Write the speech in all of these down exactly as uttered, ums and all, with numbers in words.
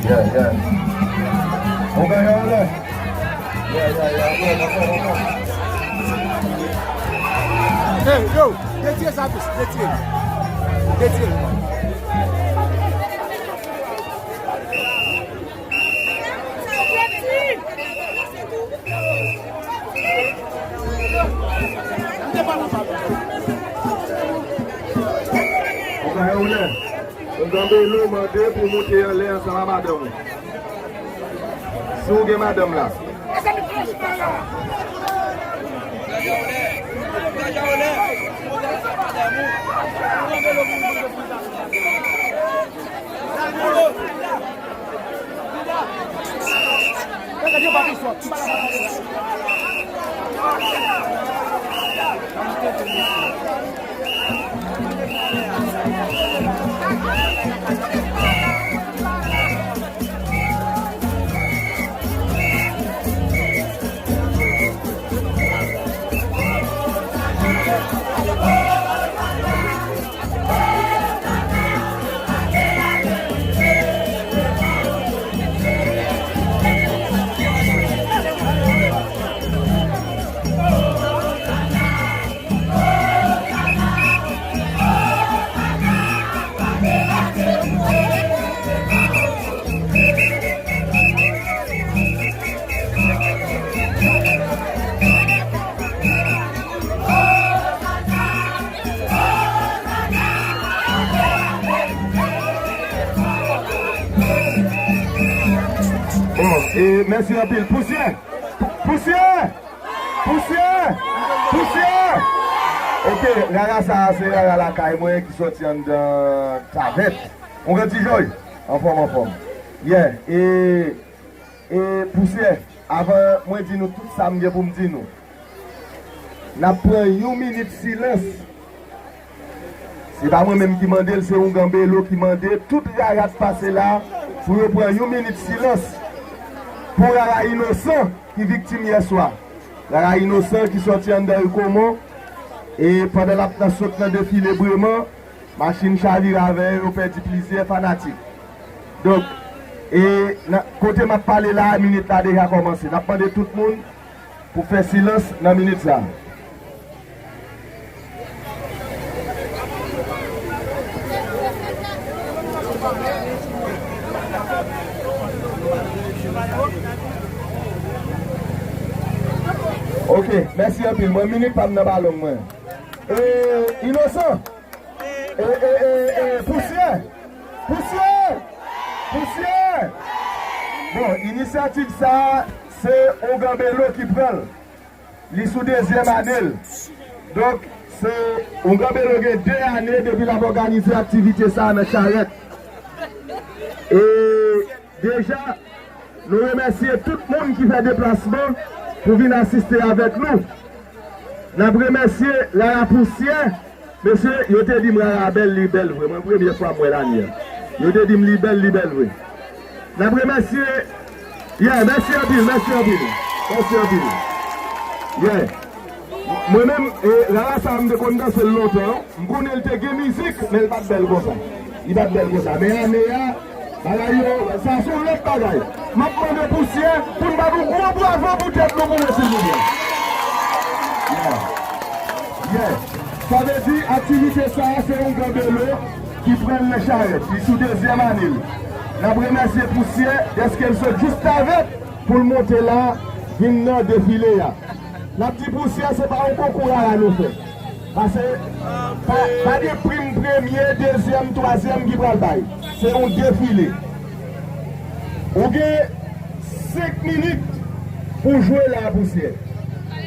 Yeah, yeah. Ou genyen anlè. Yeah, yeah, yeah. Ankò, ankò, ankò. Hey, yo, retire sa plis, retire. Retire. Ou genyen anlè. Yon Ganbelo mande pou w monte anlè ansanm ak madanm ou. Si w gen madanm la. Bon, e mèsi anpil. Pousyè! Pousyè! Pousyè! Pousyè! Ok, rara sa a se rara lakay mwen ki sòti anndan Tavèt. Yon grann ti joy. Anfòm, anfòm. Yeah, e, e Pousyè, avan mwen di nou tout sa m gen pou m di nou, n ap pran yon minit silans. Se pa mwen menm ki mande l, se Oungan Belo ki mande tout rara k pase la pou yo pran yon minit silans pou rara Inosan ki viktim yèswa. Rara Inosan ki sòti anndan Rikomon, e pandan l ap nan sot nan defile Breman, machin chavire avè yo, yo pèdi plizyè fanatik. Donk, e nan, kote m ap pale la a, minit la deja kòmanse. N ap mande tout moun pou fè silans nan minit sa. Ok, mèsi anpil. Mwen, minit pa m nan pa long, mwen. E, Inosan. E, e, e, e, Pousyè! Pousyè! Pousyè! Bon, inisyativ sa a, se Oungan Belo ki pran l. Li sou dezyèm ane l. Donk, se Oungan Belo gen de ane depi l ap òganize aktivite sa a nan Charèt. E deja, nou remèsye tout moun ki fè deplasman pou vin asiste avèk nou. N ap remèsye Rara Pousyè. Mesye, yo te di m Rara bèl, li bèl vre. Mwen, premye fwa m wè l ane a. Yo te di m li bèl, li bèl vre. N ap remèsye. Yeah, mèsi anpil, mèsi anpil. Mèsi anpil. Yeah. Mwen menm, e, Rara sa a, m te konn danse l lontan. M konnen l te gen mizik, men l pa t bèl konsa. Li pa t bèl konsa. Men ane a, bagay yo, sa se yon lòt bagay. M ap mande Pousyè pou n ba nou gwo bravo pou tèt nou pou mwen, silvouplè. Yeah. Yeah. Sa vle di, aktivite sa a, se Oungan Belo ki pran l nan Charèt. Li sou dezyèm ane l. N ap remèsye Pousyè dèske l sot jis Tavèt pou l monte la, vin nan defile a. N ap di Pousyè, se pa yon konkou rara nou fè. Paske pa, pa gen prim premye, dezyèm, twazyèm ki pral bay. Se yon defile. Ou gen senk minit pou jwe la, Pousyè.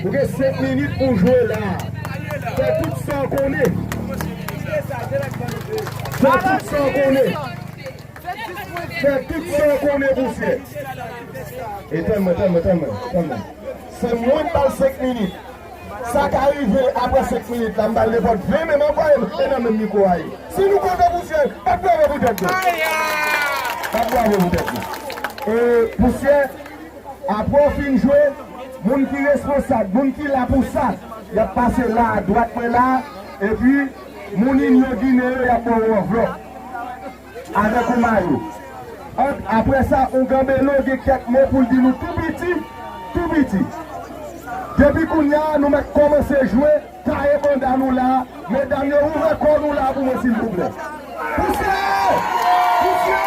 Ou gen senk minit pou jwe la. Fè tout sa w konnen. Fè tout sa w konnen. Fè tout sa w konnen, Pousyè. E tann mwen, tann mwen, tann mwen, tann mwen. Se mwen k ba l senk minit. Sa ka rive apre senk minit la, m ba l nenpòt ven, men m anvwaye l, e nan menm mikwo a ye. Si nou kontan Pousyè, bat bravo pou tèt nou. Bat bravo pou tèt nou. E Pousyè, apre w fin jwe, moun ki responsab, moun ki la pou sa, y ap pase la, adwat mwen la, epi moun Inyon Ginen yo, y ap ba w yon anvlòp avèk yon mayo. Ant, apre sa, Oungan Belo gen kèk mo pou l di nou tou piti, tou piti. Depi kounye a, nou mèt kòmanse jwe, taye banda nou la, medam yo, ouvè kò nou la pou mwen, silvouplè. Pouse! Pouse!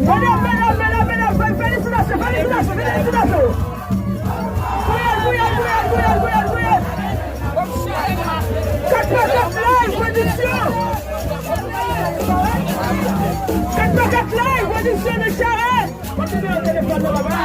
Medam, medam, medam, medam, fel-, felisitasyon, felisitasyon, felisitasyon. Gouyad, gouyad, gouyad, gouyad, gouyad, gouyad. Kat pa kat Live Pwodiksyon. Kat pa kat Live Pwodiksyon nan Charèt. Kontinye nan telefòn nan, papa.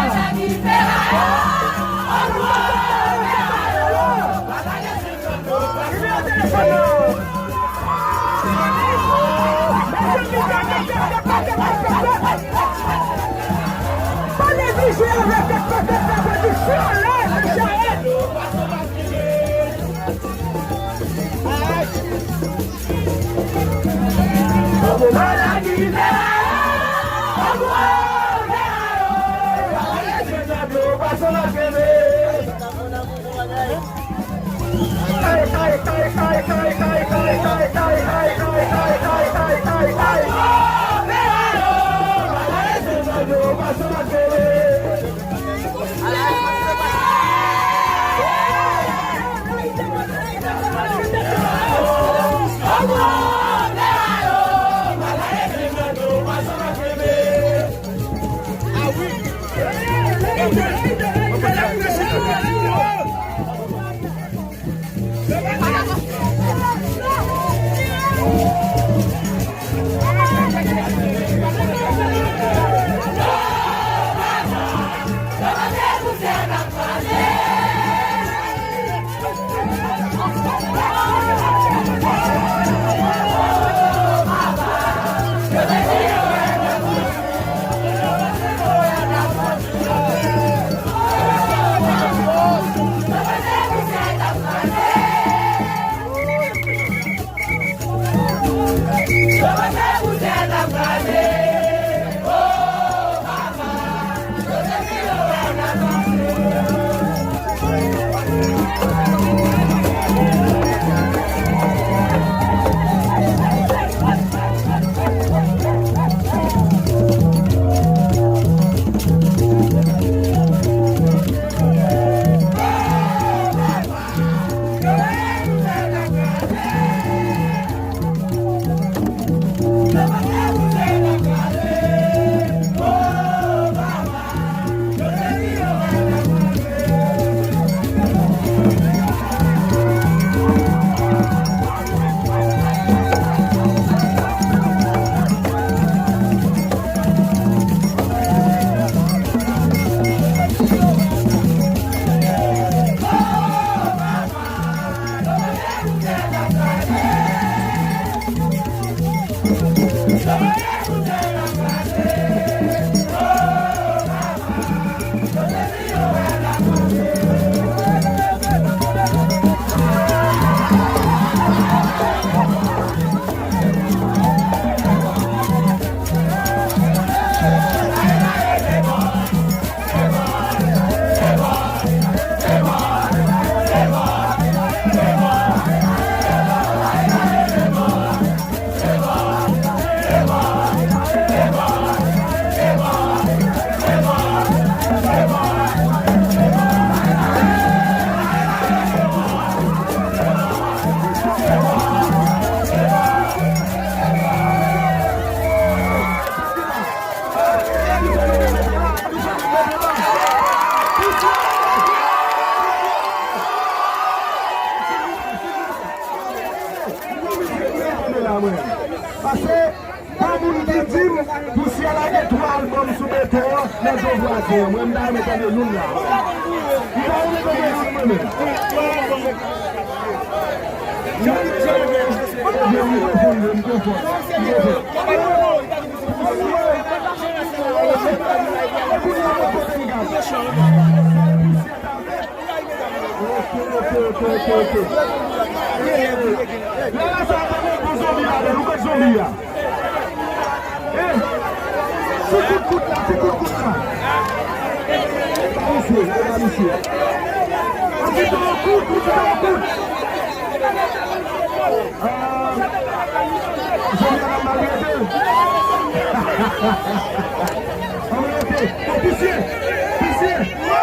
Mwen, m ta renmen tande youn la. M ta renmen tande youn, mwen menm. Mwen, m konfonn, mwen, m konfonn. Ok, ok, ok, ok, ok, ok. Lè la sa a, pa gen bon zonbi ladan, nou kote zonbi a? Eh, ti kout kout la, ti kout kout la. E pa misye, e pa misye. Ou di tò kout, ou di tò kout. Ah, zonbi a pa mal rete. An rete. Oh, pisye, pisye, pisye.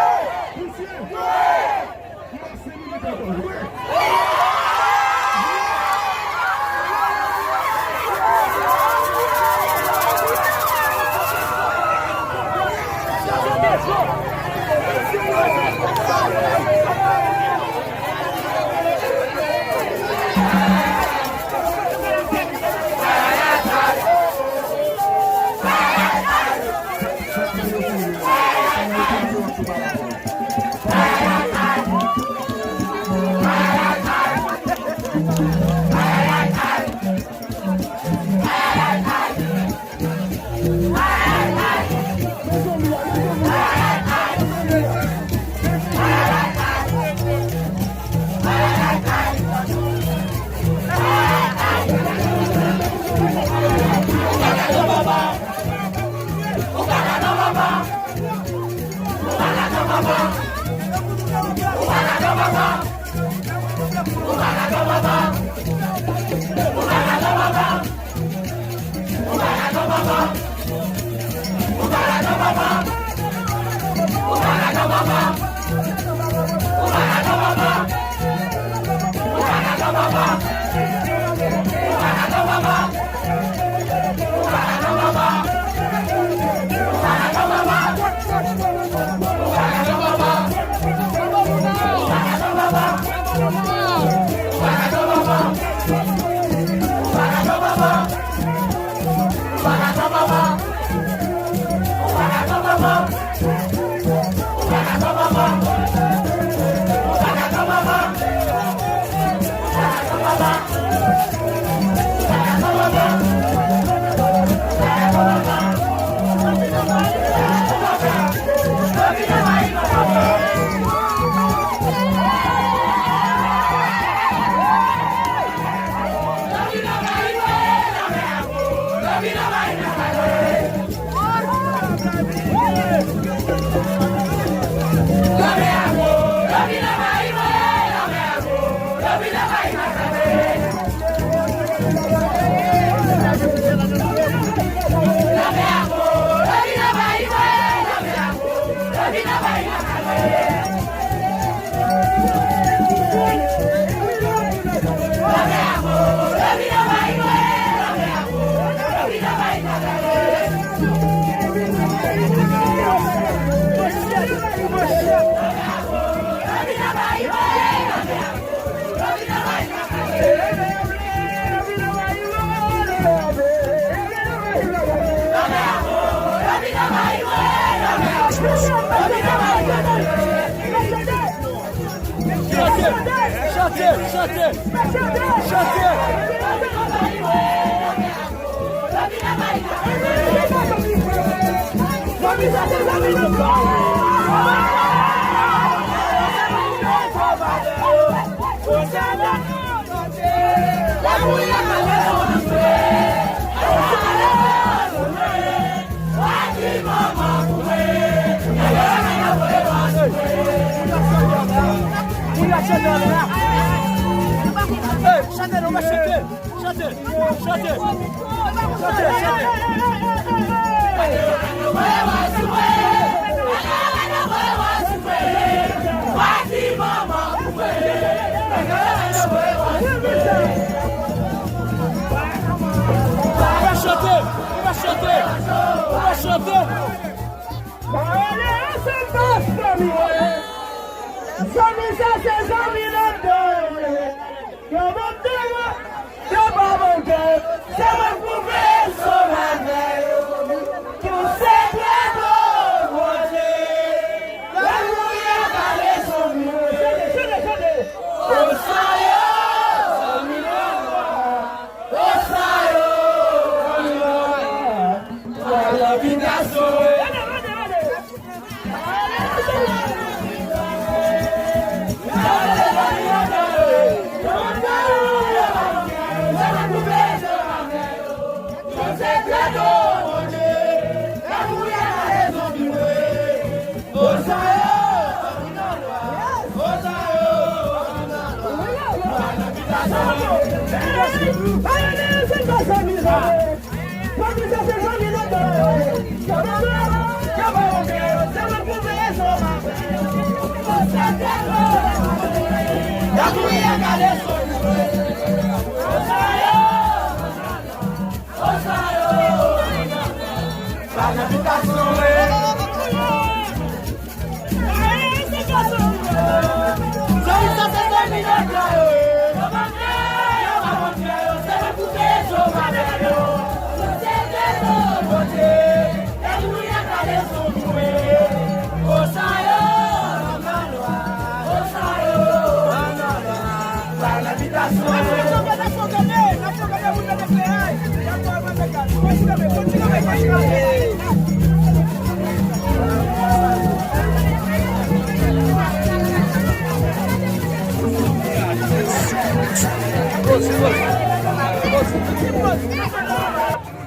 Chante, chante, chante, chante. Hey, chante, nou va chante. Chante, chante, chante, chante. Ou va chante, ou va chante, ou va chante. Zanmi sa se zanmi nan do yo ye. Yo ban m de mwa, yo pa ban m de. Se mwen k pou veye sou lamè yo. Pou sekrè do Bondye.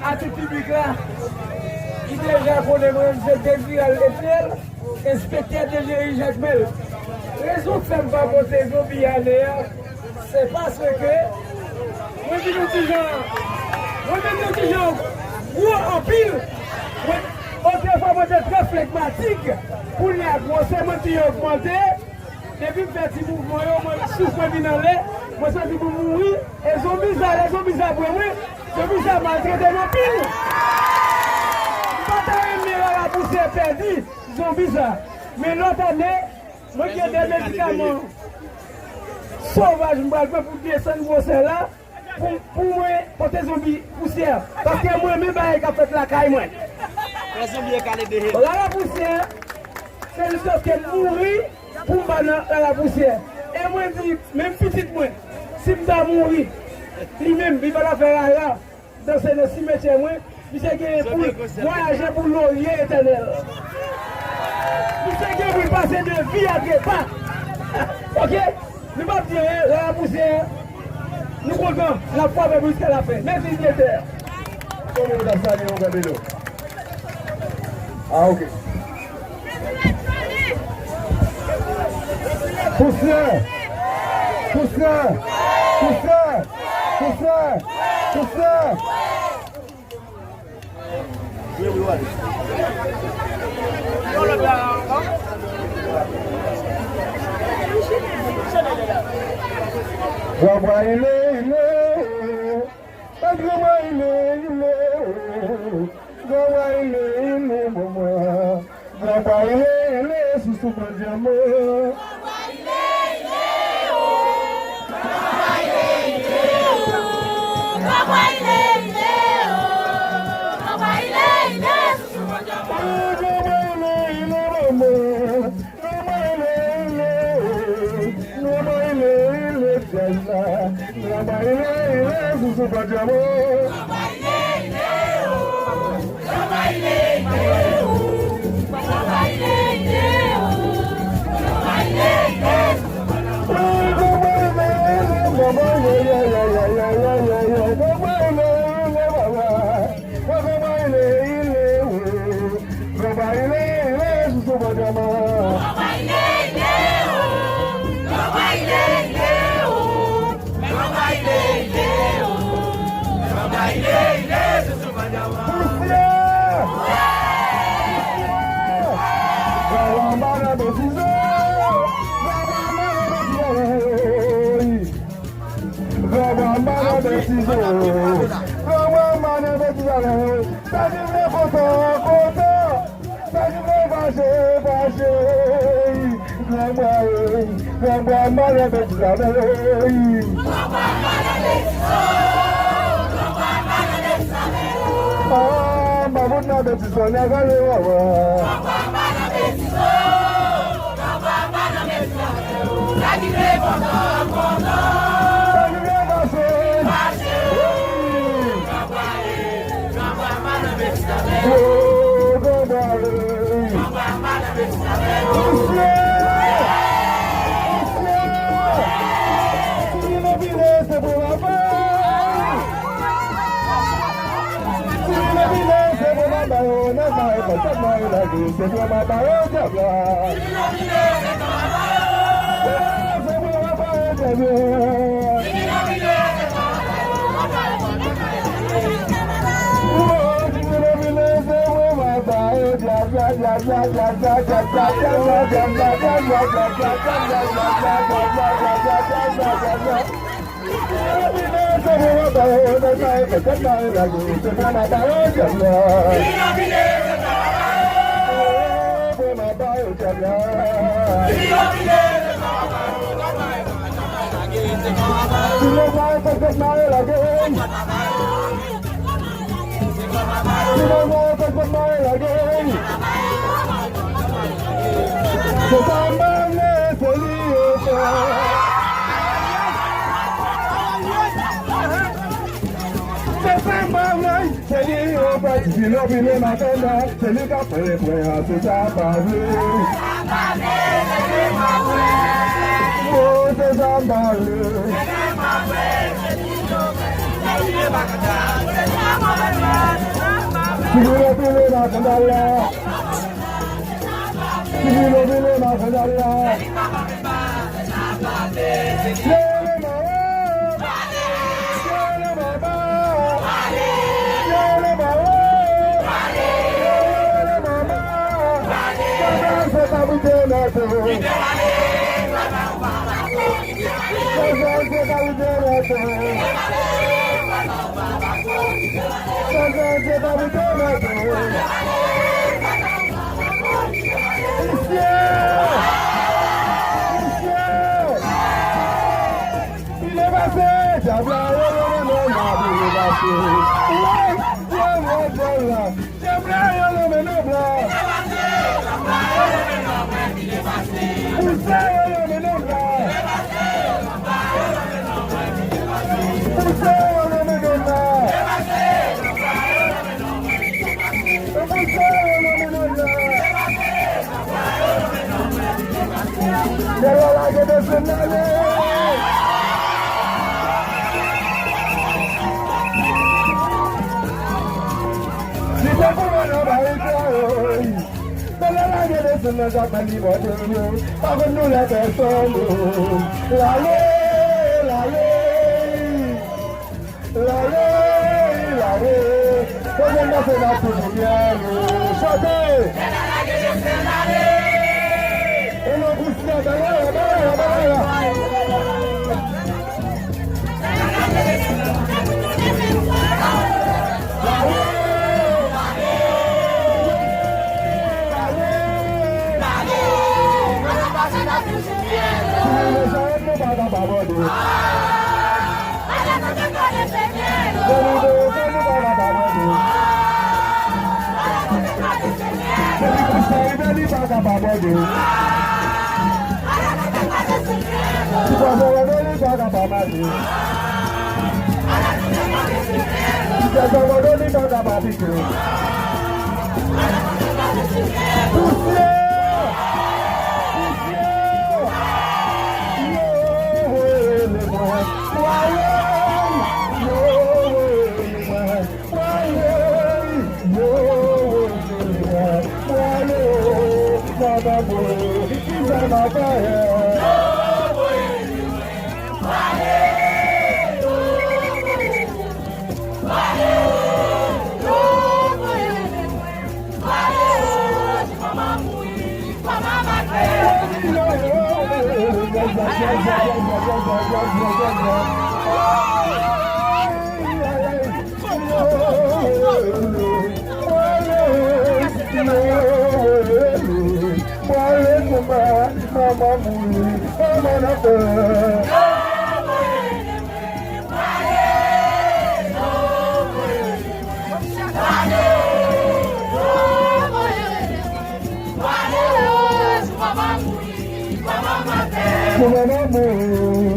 Atis tipik la, ki deja konnen mwen, se Desiral Etienne, enspektè D G I Jakmèl. Rezon k fè m pa pote zonbi ane a, se paske mwen vin yon ti jan, mwen vin yon ti jan gwo anpil. Mwen, otrefwa, mwen te trè flegmatik, kounye a gwosè mwen vin ogmante. Depi m fè ti mouvman yo, mwen, souf mwen vin anlè, mwen santi pou m mouri. E zonbi sa, lè zonbi sa pran mwen, zonbi sa maltrete m anpil. M pa ta renmen Lala Pousyè pèdi zonbi sa. Men lòt ane, mwen gen de medikaman sovaj m pral pran pou desann gwosè la, pou, pou mwen pote zonbi pousyè. Paske mwen renmen bagay k ap fèt lakay mwen. Lè zonbi e kale de. Lala Pousyè, se jiskaske m mouri pou m pa nan Lala Pousyè. E mwen di, menm pitit mwen, si m ta mouri, li menm, li pa ta fè Lala danse nan simetyè mwen, misye genyen pou l vwayaje pou lorye etènèl. Misye gen pou l pase de vi a trepa. Oke? Nou p ap di anyen, Lala Pousyè, nou kontan, n ap frape pou jiska lafen. Mèsi, direktè. Kòman nou ta salye yon gade nou? Ah, oke. Pousyè! Pousyè! Pousyè! Pousyè! Pousyè! Granma ile, ile, granma ile, ile, granma ile, ile, mama. Granma ile, ile, sousou bandyaman. Pousyè! Pousyè! Granma nan betize! Granma nan betize! Granma nan betize! Granma nan betize! Sa ki vle kontan, kontan! Sa ki vle fache, fache, granma e, granma malè betiz la men e. Ah, m pa konn nan betiz la, n a gade wawa. Sa ki vle fache, fache. Oh, granma e. Pousyè! Pousyè! Si vin vin se pou mama. Si vin vin se pou mama, yo, nan kay, nan kay, nan kay, se pou mama, yo, dyab la. Se pou mama, yo, dyab la. Se li yo pati pile pile makanda, se li k ap pran pran an, se sa pa vre. Oh, se sa pa vre. Pile pile makanda la. Pile pile makanda la. Leve mwen! Pile pase, dyab la rele men nonm la pile pase. Woy, woy, woy, dyab la. Dyab la rele men nonm la. Pouse rele men nonm la. Pouse rele men nonm la. Pouse rele men nonm la. Nèg la lage desann ale. Li te kouman nan barik la, wi. Nèg la lage desann nan, Jakmèl li bòde yo. Pa konn nou lè pèsòn, wi. Lale, lale. Lale, lale, kote n pase n ap toujou byen, nou chante. E nou pouse nan bagay la, bagay la, bagay la. Lale, lale, lale. Si nou desann, nou pa ka pa bòde. Depi desann, nou pa ka pa bòde. Depi konsèy de li pa ka pa bòde. Si pwazon rele li pa ka pa manje. Si pwazon rele li pa ka pa pike. Pousyè! Pousyè! Yo rele mwen. Mwen rele. Yo rele mwen. Mwen rele. Yo rele mwen. Mwen rele. Mwen rele. Kisa m ap fè? Manman mouri, manman nan fè. Pou manman mouri,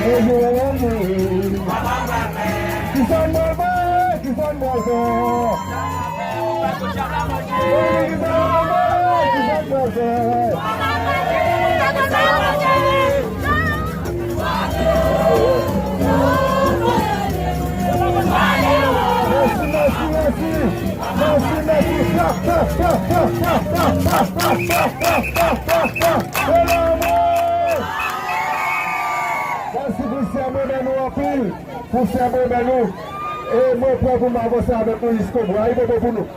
pou manman mouri. Kisa n pral fè? Kisa n pral fè? Mèsi, mèsi, mèsi. Mèsi, mèsi. Clap, clap, clap. Bèl lanmou. Mèsi pou sèmon nou anpil. Pou sèmon nou. E mwen prè pou m avanse avèk nou jiskobou. Ayibobo pou nou.